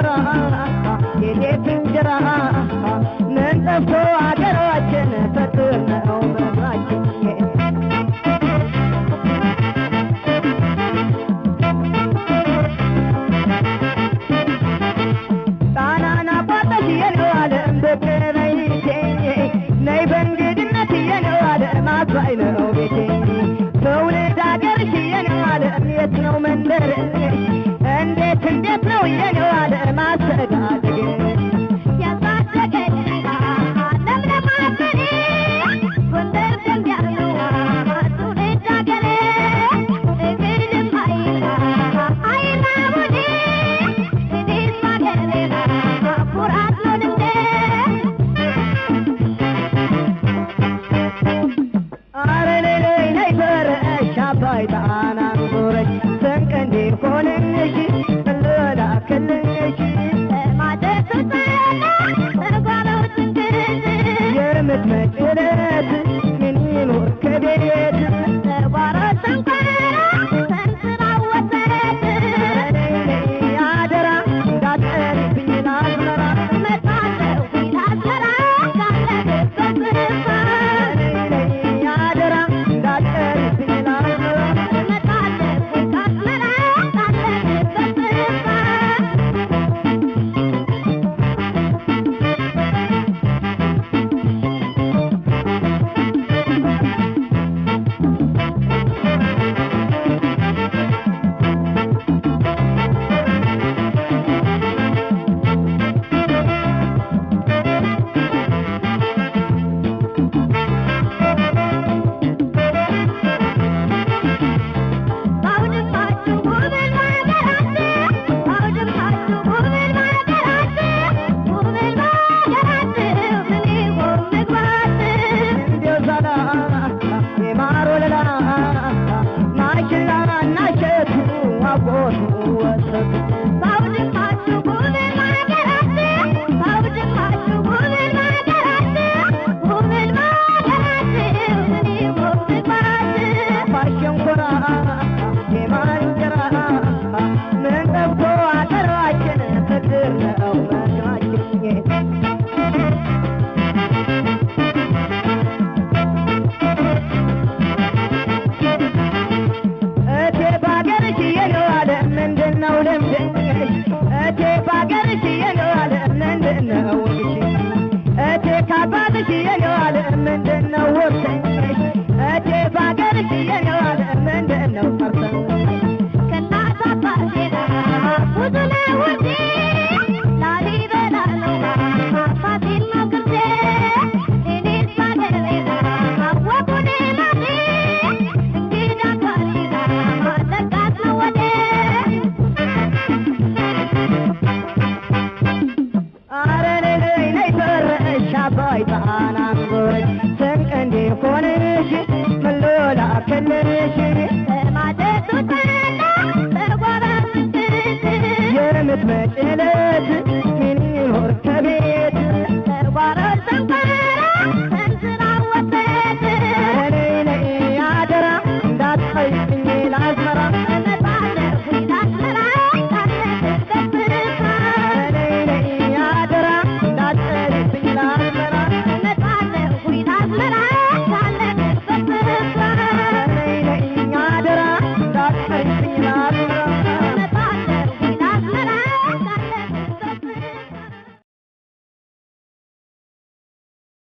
ሸንኮራ የጤፍ እንጀራ ምን ጠፍቶ አገራችን ፍቅር ነው ምግባችን። ጣናን አቋርጠሽ የኔው ዓለም ብቅ በይቴ ነይ በእንግድነት የኔው ዓለም አባይ ነው ቤቴ ትውልድ አገርሽ የኔው ዓለም የት ነው መንደርሽ? እንዴት እንዴት ነው የኔው ዓለም አስተዳደግሽ? ያሳደገኝ ለምለም አገሬ ጎንደር ደንቢያ ነው ትውልድ አገሬ እግርም አይላ አይራቡኔ እኔስ ባገሬ ኩራት ነው ልምዴ። አረ ነይ ነይ ነይ ፈረሽ አባይ ጣናን ዞረሽ ስንቅ እንዲሆንልሽ ልላክልሽ የምትመጪ ዕለት ምን ይኑር ከቤት? ነይ ነይ አደራ እንዳትቀሪብኝ ላዝመራ። ነይ ነይ አደራ እንዳትቀሪብኝ ላዝመራ። እንዲያው ዛላ የማር ወለላ ማሽላ እና እሸቱ አጎቱ ወተቱ። አፋር ሸንኮራ የማር እንጀራ ምን ጠፍቶ አገራችን ፍቅር ነው ምግባችን። እቴ ባገርሽ የኔው ዓለም ምንድን ነው ልምድሽ? እቴ ባገርሽ